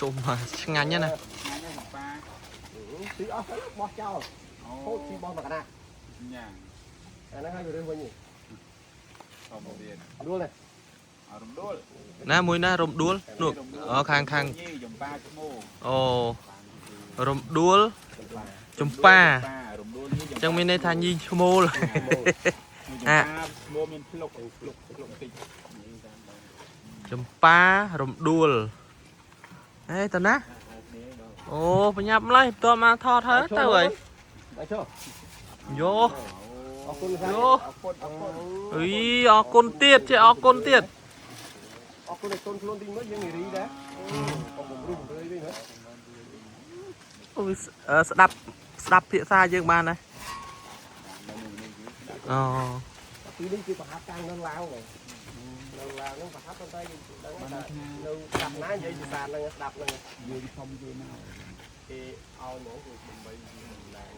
ជុំឆ្ងាញ់ណាស់ណា ឆ្ងាញ់ហ្នឹងប៉ា ស៊ីអស់ទៅបោះចោល អូ ហូតស៊ីបោះមកកណា ញ៉ាំ អាហ្នឹងហើយវារើសវិញ ធម្មទៀត ដួលទេ អរំដួល ណាមួយណារំដួលនោះអូខាងខាង ញីចំប៉ាឈ្មោះ អូរំដួលចំប៉ា រំដួលញី អញ្ចឹងមានន័យថាញីឈ្មោល ចំប៉ាឈ្មោះមានភ្លុកភ្លុកភ្លុកតិច ចំប៉ារំដួលហេតើណាអូបញ្ញាប់ម្លេះបន្ទាប់មកថតហើយទៅហើយ បាយចុះ យោ អរគុណខ្លាំង យោ អរគុណអរគុណ អីអរគុណទៀតចេះអរគុណទៀត អរគុណឲ្យកូនខ្លួនទីមើលយើងនារីដែរកុំបំរុសរឿយវិញមើល អូវាស្ដាប់ស្ដាប់ភាសាយើងបានណាអូ ទីនេះគឺប្រហាប់កាំងនៅឡាវហ្នឹងនៅឡាវហ្នឹងប្រហាប់ប៉ុន្តែយើងដឹងថានៅស្ដាប់ណានិយាយភាសាហ្នឹងស្ដាប់ហ្នឹង យើងធំយើងមក គេឲ្យហ្មងគឺដើម្បីតំណាង